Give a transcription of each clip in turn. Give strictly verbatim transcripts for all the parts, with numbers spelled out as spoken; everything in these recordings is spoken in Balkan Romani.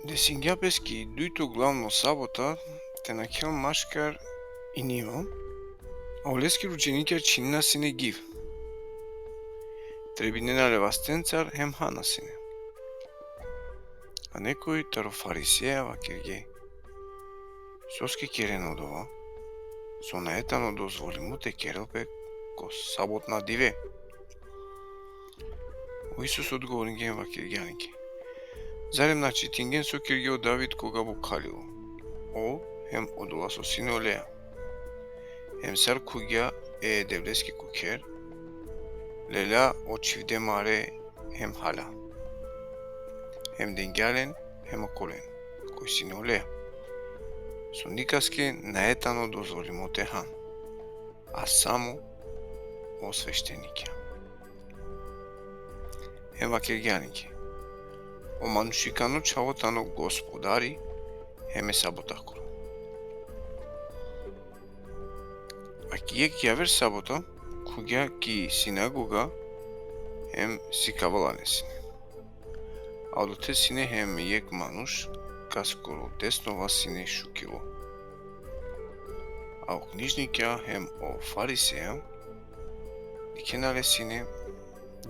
Desingja peske i dujto glavno sabota te nakhel maškar i niva, a oleskere učenikja čhinena sine giv. Trebinena le vastencar hem hana sine. A nekoj taro fariseja vakergje: Soske kerena odova? So nae tano dozvolimo te kerel pe ko sabotna dive. O Isus odgovoringja hem vakergja lenge: Zarem na čitingjen so kergja o David koga bukhalilo, ov hem odola so sine oleja? Hem sar khuvgja e Devleske ko kher, lelja o čhivde mare hem halja, hem dengja len hem okolen, koj sine oleja. So nikaske nae tano dozvolimo te han, a samo o sveštenikja. Hem vakergja lenge: O manušikano čhavo tano gospodari hem e sabotakoro. A ki jekh javer sabota khuvgja ki sinagoga hem sikavela le sine. A odote sine hem jekh manuš, kaskoro desno vas sine šukilo. A o knižnikja hem o fariseja dikhena le sine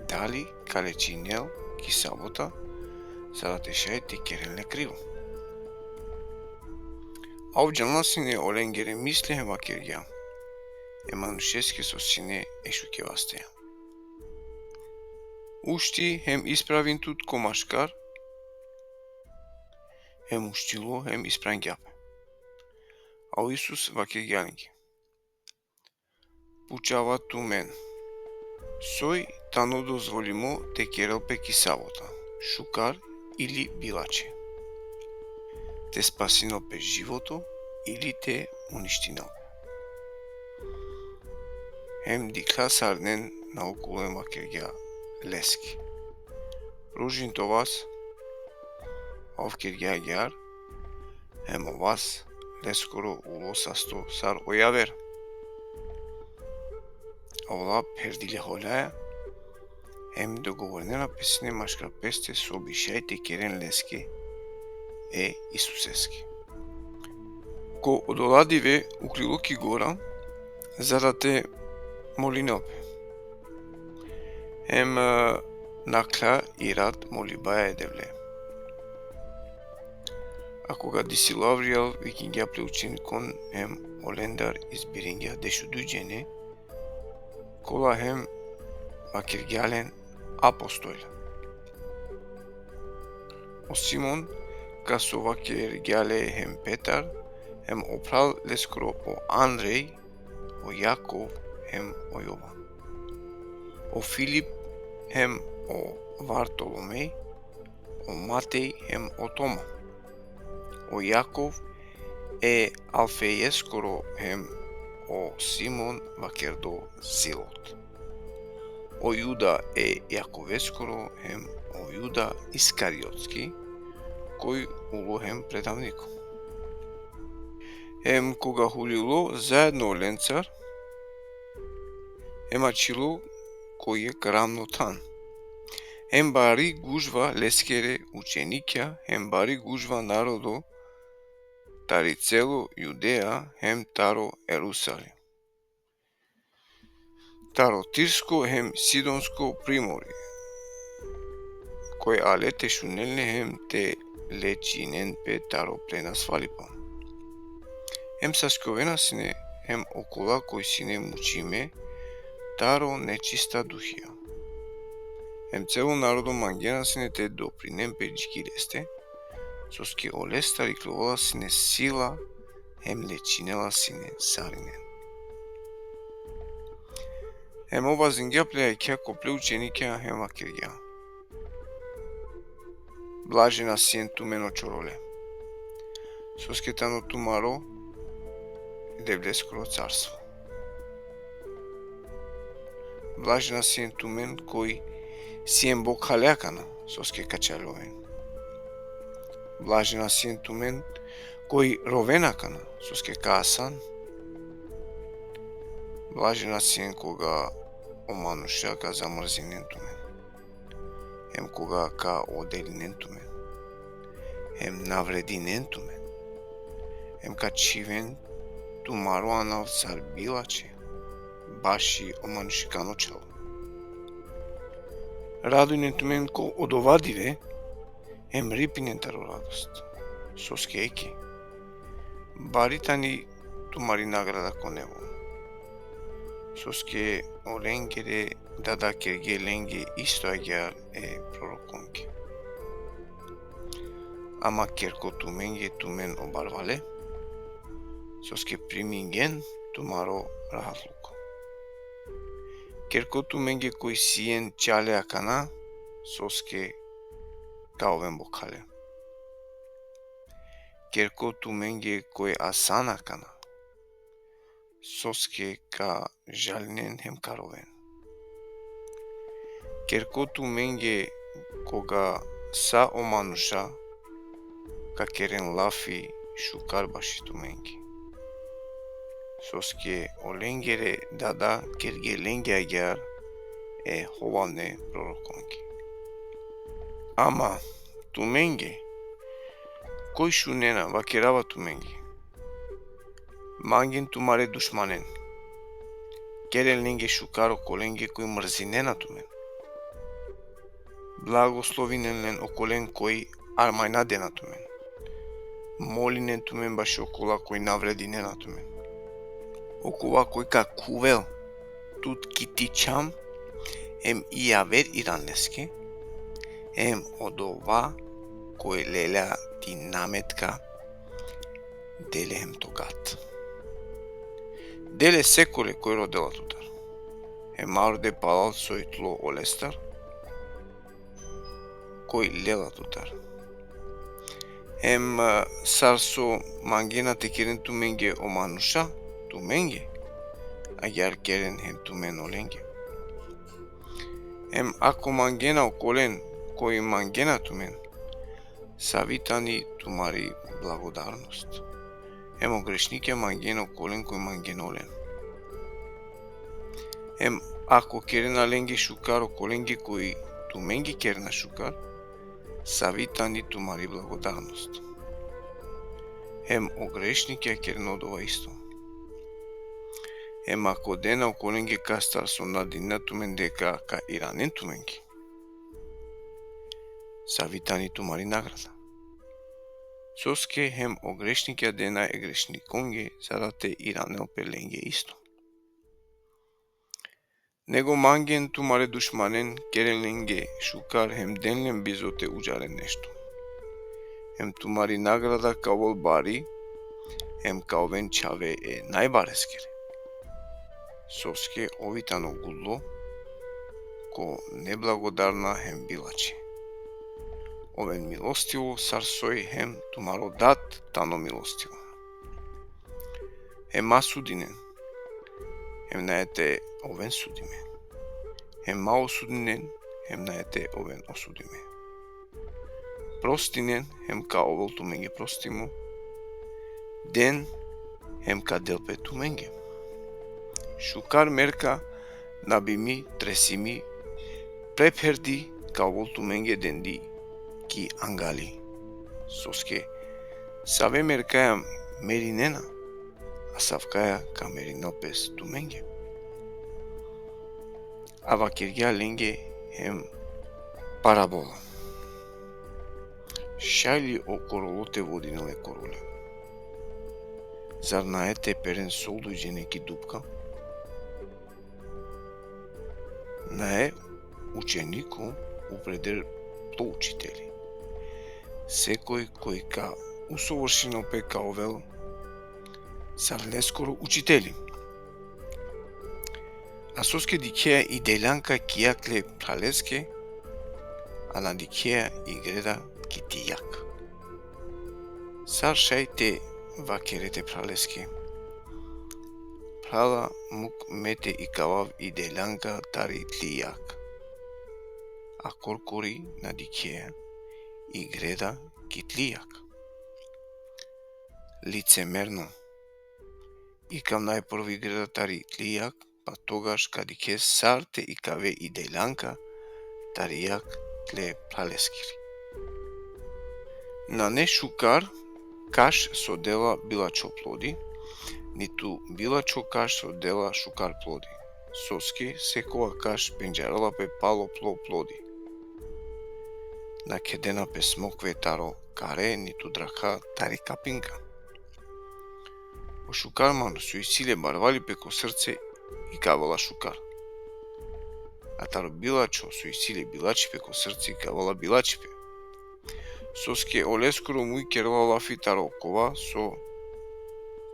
dali ka lečinel ki sabota, za da te šaj te kerel le krivo. A ov džanela sine olengere misli hem vakergja: E manušeske so sine e šuke vasteja. Ušti hem ispravin tut ko maškar. Hem uštilo hem ispravingja pe. A o Isus vakergja lenge: Pučava tumen, soj tano dozvolimo te kerel pe ki sabota, šukar ili bilačhe? Te spasinel pe životo ili te uništinel pe? Hem dikhlja sarinen naokolo hem vakergja leske: Pružin to vas. Ov kergja agjaar, hem o vas leskoro ulo sasto sar o javer. A ola pherdilja holjaja, hem dogovorinena pe sine maškar peste so bi šaj te keren leske e Isuseske. Ko odola dive uklilo ki gora, za da te molinel pe. Hem, e, nakhlja i rat molibaja e Devle. A koga disilo avrijal, vikingja ple učenikon hem olendar izbiringja dešuduj džene, kola hem vakergja len apostolja. O Simon, kas so vakergja le hem Petar, hem o phral leskoro o Andrej, o Jakov hem o Jovan. O Filip hem o Vartolomej, o Matej hem o Toma. O Jakov e Alfejeskoro hem o Simon vakerdo Zilot. O Juda e Jakoveskoro hem o Juda Iskariotski, koj ulo hem predavniko. Hem koga hulilo zaedno lencar, hem ačhilo ko jekh ravno than. Hem bari gužva leskere učenikja, hem bari gužva narodo, tari celo Judeja, hem taro Erusalim. Taro Tirsko hem Sidonsko primorje, koj ale te šunen le hem te lečinen pe taro plena svalipa. Hem saskjovena sine hem okola koj sine mučime taro nečista duhija. Hem celo narodo mangena sine te doprinen pe dži ki leste, soske olestar iklovela sine sila, hem lečinela sine sarinen. Hem ov vazingja ple jakha ko ple učenikja hem vakergja: Blažena sien tumen o čorole, soske tano tumaro Devleskoro carstvo. Blažena sien tumen koj sien bokhale akana, soske ka čaljoven. Blažena sien tumen koj rovena akana, soske ka asan. Blažena sien koga o manuša ka zamrzinen tumen, hem koga ka odelinen tumen, em navredinen tumen. Em ka čhiven tumaro anav sar bilačhe, baši o manušikano čhalo. Radujnen tumen ko odova dive, em ripinen taro radost. Soske eke, bari tani tumari nagrada ko nebo. Soske olengere dada kerge lenge isto agjaar e prorokonge. Ama kerko tumenge tumen o barvale, soske primingen tumaro rahatluko. Kerko tumenge koj sien čale akana, soske ka oven bokhale. Kerko tumenge koj asan akana, soske ka žalinen hem ka roven. Kerko tumenge koga sa o manuša ka keren lafi šukar baši tumenge. Soske olengere dada kerge lenge agjaar e hovavne prorokonge. Ama tumenge, koj šunena, vakerava tumenge: Mangen tumare dušmanen. Keren lenge šukar okolenge koj mrzinena tumen. Blagoslovinen len okolen koj armajna dena tumen. Molinen tumen bašo okola koj navredinena tumen. Okova koj ka khuvel tut ki ti čham, em i javer iran leske, em odova koj lelja ti nametka, de le hem togat. De le sekole koj rodela tutar. Em ma rode palal soj tlo olestar, koj lela tutar. Em, e, sar so mangena te keren tumenge o manuša, tumenge, agjaar keren hem tumen olenge. Em ako mangena okolen koj mangena tumen, savi tani tumari blagodarnost? Em o grešnikja mangena okolen koj mangena olen. Em ako kerena lenge šukar okolenge koj tumenge kerena šukar, savi tani tumari blagodarnost? Em o grešnikja kerena odova isto. Em ako dena okolenge kastar so nadinena tumen deka ka iranen tumenge, savi tani tumari nagrada? Soske hem o grešnikja dena e grešnikonge, za da te iranel pe lenge isto. Nego mangen tumare dušmanen, keren lenge šukar hem den len bizo te udžaren nešto. Em tumari nagrada ka ovel bari, em ka oven čhave e najbareskere. Soske ov i tano gudlo ko neblagodarna hem bilačhe. Oven milostivo sar soj hem tumaro dat tano milostivo. Em ma sudinen, hem nae te oven sudime. Em ma osudinen, hem nae te oven osudime. Prostinen, hem ka ovel tumenge prostimo. Den, hem ka del pe tumenge. Šukar merka, nabimi, tresimi, prepherdi ka ovel tumenge dendi ki angali. Soske save merkaja merinena, asavkaja ka merinel pes tumenge. A vakergja lenge hem parabola: Šaj li o korolo te vodinel e korole? Zar nae te peren solduj džene ki dupka? Nae, učeniko upreder plo učiteli. Sekoj koj ka usovršinel pe ka ovel sar leskoro učiteli. A soske dikhea i deljanka ki jak tle phraleske, a na dikhea i greda ki ti jak? Sar šaj te vakere te phraleske: Phrala, muk me te ikavav i deljanka tari tli jak? A korkori na dikhea i greda ki tli jak. Licemerno. Ikav najprvo i greda tari tli jak, pa togaš ka dikhe sar te ikave i deljanka tari jak tle phraleskiri. Nane šukar kaš so dela bilačho plodi, nitu bilačho kaš so dela šukar plodi. Soske sekova kaš pendžarela pe palo plo plodi. Na kedena pe smokve taro kare, nitu drakha tari kapinga. O šukar manuš so isi le barvalipe ko srce i ka avela šukar. A taro bilačho so isi le bilačhipe ko srce i ka avela bilačhipe. Soske oleskoro muj kerela lafi taro okova so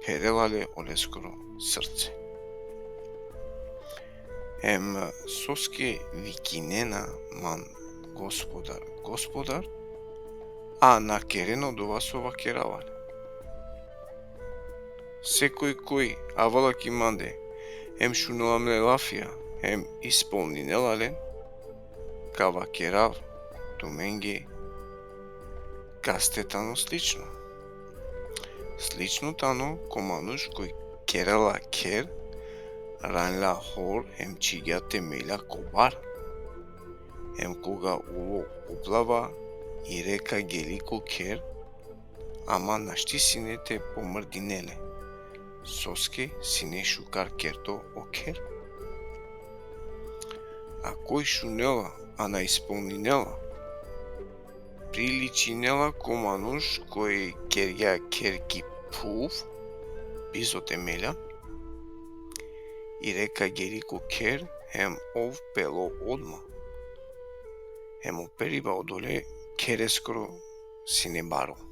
pherela le oleskoro srce. Em soske vikinena man Gospodar, Gospodar, a na kerena odova so vakerava le. Sekoj koj avela ki mande, em šunela mle lafija, em ispolninela len, ka vakerav tumenge kaste tano slično. Slično tano ko manuš koj kerela kher, ranla hor em čhigja temelja ko bar. Em koga ulo poplava, i reka geli ko kher, ama našti sine te pomrdinel le, soske sine šukar kerto o kher. A koj šunela, a na ispolninela, priličinela ko manuš koj kergja kher ki phuv, bizo temelja, i reka geli ko kher, em ov pelo odma. Em o periba odole khereskoro sine baro.